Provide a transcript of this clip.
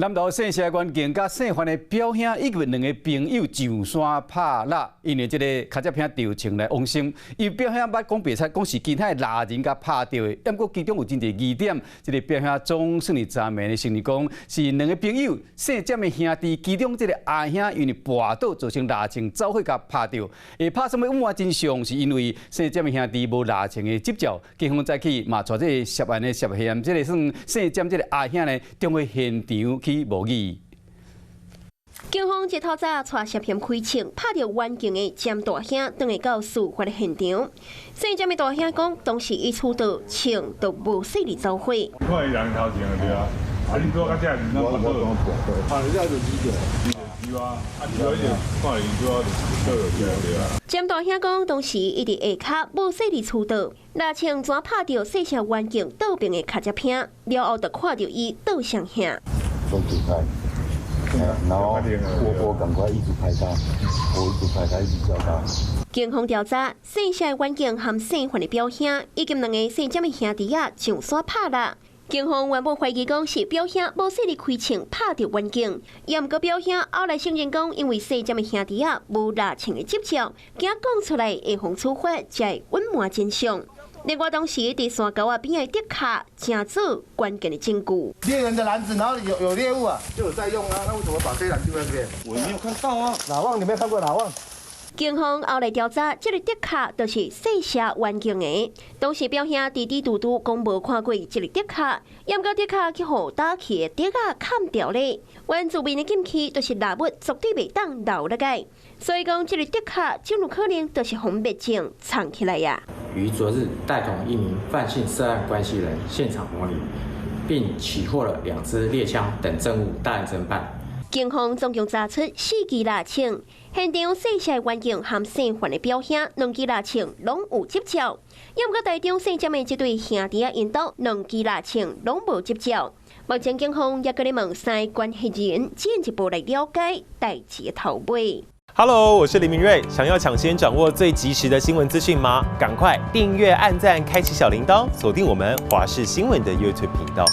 南投姓谢员警佮姓范的表兄以及兩个朋友上山拍獵，因為這个跤跡片著銃來往生。伊表兄捌講白賊，講是其他的獵人共拍著的，毋過其中有真濟疑點。這个表兄總算是昨暝呢承認講是兩个朋友姓詹的兄弟，其中這个阿兄因為跋倒造成獵槍走火共拍著。會拍啥物隱瞞真相，是因為姓詹的兄弟無獵槍的執照。警方早起嘛帶這个涉案的涉嫌，這个算姓詹這个阿兄呢，轉去現場去模擬。警方這透早帶涉嫌開槍拍著員警的詹大兄，轉來到事發的現場。姓詹的大兄講，當時伊出刀槍都無勢力走火。看伊人頭前就對啊，啊你拄仔遮是哪跋倒？啊，你這就指著，是啊，啊你拄仔看伊拄仔就對啊。詹大兄講，當時伊佇下跤無勢力出刀，獵槍怎拍著細聲員警倒爿的跤跡片，了後就看著伊倒雙兄。都躲開，然後我趕快一直拍他，我一直拍他，一直叫他。警方調查，姓謝的員警和姓范的表兄，以及兩个姓詹的兄弟仔上山拍獵。警方原本懷疑講是表兄無勢力開槍拍著員警，也毋過表兄後來承認講，因為姓詹的兄弟仔無獵槍的執照，驚講出來會予處罰，才會隱瞞真相。另外，當時佇山溝仔邊的竹卡，成做關鍵的證據。獵人的籃子，然後有獵物啊，就有在用啊，那為什麼把這籃丟在這邊？我沒有看到啊。哪望你沒看過哪望？警方後來調查，這个竹卡就是姓謝員警的。當時表兄支支吾吾講無看過這个竹卡，毋過竹卡去予打去的竹仔砍掉咧。原住民的禁忌就是獵物絕對袂當留落來，所以講這个竹卡真有可能就是予滅種藏起來呀。於昨日帶同一名范姓涉案關係人現場模擬，並起獲了兩支獵槍等證物，帶案偵辦。警方總共查出四支獵槍，現場姓謝員警和姓范的表兄兩支獵槍攏有執照，猶毋過台中姓詹的這對兄弟仔𪜶兜兩支獵槍攏無執照。目前警方也閣咧問三个關係人進一步來了解代誌的頭尾。 Hello，我是林明瑞，想要搶先掌握最及時的新聞資訊嗎？趕快訂閱、按讚、開啟小鈴鐺，鎖定我們華視新聞的 YouTube 頻道。